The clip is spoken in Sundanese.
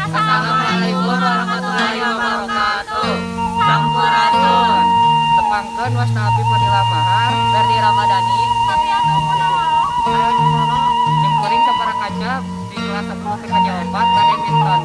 Assalamualaikum warahmatullahi wabarakatuh. Sampurasun. Tepangkeun, wasta abdi Fadila Mahar, Ferdi Ramadhani, Safiatul Munawwaroh, Aryo Caksono, simkuring sapara kanca di kelas 10 TKJ 4 bade mintonan.